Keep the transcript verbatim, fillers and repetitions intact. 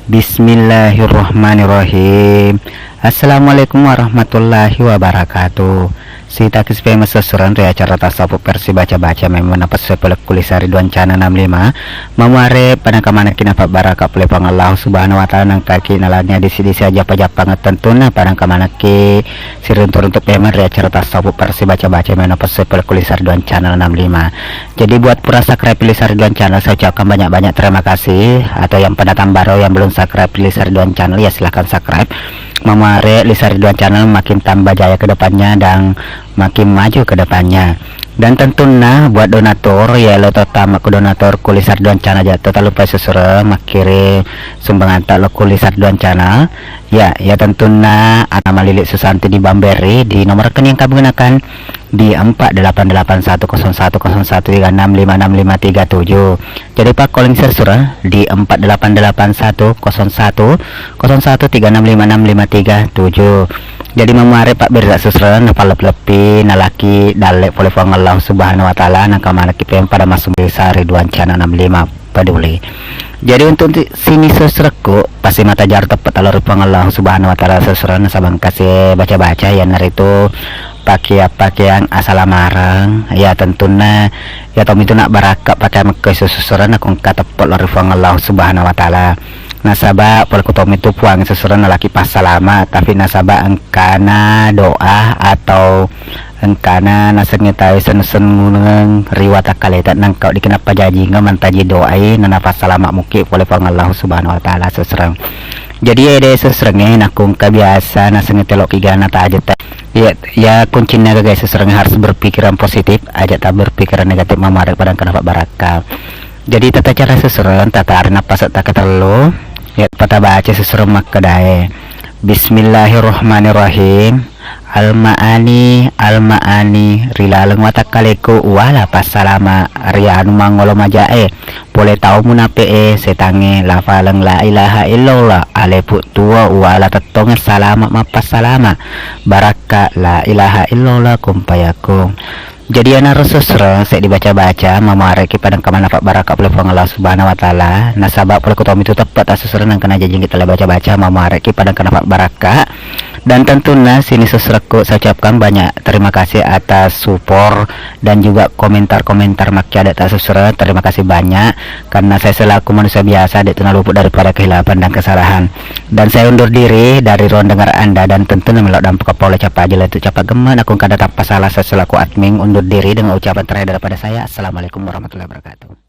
Bismillahirrahmanirrahim. Assalamualaikum warahmatullahi wabarakatuh. Sitaki sipemeng sessureng ri acara tasawuf versi baca-baca memang napassuai pole ku Lisa Ridwan Channel enam lima. Mamuare padangka manekki napabbaraka pole Puang Allah Subhanahu wa Ta'ala, nangkaki nalangi disi-disi ajappa-jappangeng tentunna padangka manekki siruntu-runtu pemeng ri acara tasawuf versi baca-baca memang napassuai pole ku Lisa Ridwan Channel enam lima. Jadi buat pura subscribe Lisa Ridwan Channel, saya ucapkan banyak-banyak terima kasih. Atau yang pendatang baru yang belum subscribe Lisa Ridwan Channel, ya silahkan subscribe. Mamuare Lisa Ridwan Channel makin tambah jaya ke depannya dan makin maju ke depannya. Dan tentunna buat donatur, ya lo tama ku donatur ku Lisa Ridwan Channel aja, tata lupa sessureng makkirim sumbangan ta lo ku Lisa Ridwan Channel. Ya, ya tentunna ana Malili Susanti di Bamberi di nomor rekening yang kami gunakan di empat delapan delapan satu kosong satu kosong satu tiga enam lima enam lima tiga tujuh. Jadi pakkoling sessureng di empat delapan delapan satu kosong satu kosong satu tiga enam lima enam lima tiga tujuh. Jadi mamuare pabbere sessureng napalleppi-leppi nalaki dalle pole Puang Allah Subhanahu wa Ta'ala, nangka manekki pemeng pada massu Lisa Ridwan Channel enam lima peduli. Jadi untuk ti-, sini sessurekku pasti mata jar teppe talo ri Puang Allah Subhanahu wa Ta'ala sessureng nasaba engka si baca-baca, iyanaritu pakeang-pakeang asalamareng. Ya tentunna ya tommi tu nak barakka pakeang mekko sessureng nakko engka teppe lao ri Puang Allah Subhanahu wa Ta'ala. Nasaba pole ku tommi tu Puang sessureng nalaki passalama, tapi nasaba engkana doa atau engkana nasengnge tau seneng-seneng ri watakkaleta, nangka weddikki nappajajingeng mantaji doai, nanapassalama muki pole Puang Allah Subhanahu wa Ta'ala sessureng. Jadi ede sessurengnge nakko engka biasa nasengnge telo kigana taje ta-, ya, ya kuncinna gaga sessurengnge harus berpikiran positif, aja ta berpikiran negatif, mamuare padangka napabbarakka. Jadi tata cara sessureng, tata ari nappasa ta ketellu, ya pata baca sessureng makkedae. Bismillahirrahmanirrahim. Al-ma'ani, al-ma'ani, ri laleng watakkaleku uwala passalama ri anu mangolo majae, pole tau munape'e, setangnge, lafaleng la ilaha illallah, alepu tuo uwala tettongeng salama mappassalama, barakka la ilaha illallah kun fayakun. Jadi iyanaro sessureng seddi baca-baca, mamuareki padangka manapabbarakka pole Puang Allah Subhanahu wa Ta'ala, nasaba pole ku tommi tu teppe tasessureng nangka najajingki tala baca-baca, mamuareki padangka napabbarakka. Dan tentunna sini sessurekku saya ucapkan banyak terima kasih atas support dan juga komentar-komentar makkiade tasessureng. Terima kasih banyak, karena saya selaku manusia biasa de tu nalupu daripada kehilafan dan kesalahan. Dan saya undur diri dari ruang dengar Anda dan tentunna melo dampeka pole capa aja letu capa gemma nakko kada tappa salah, saya selaku admin undur diri dengan ucapan terakhir daripada saya. Assalamualaikum warahmatullahi wabarakatuh.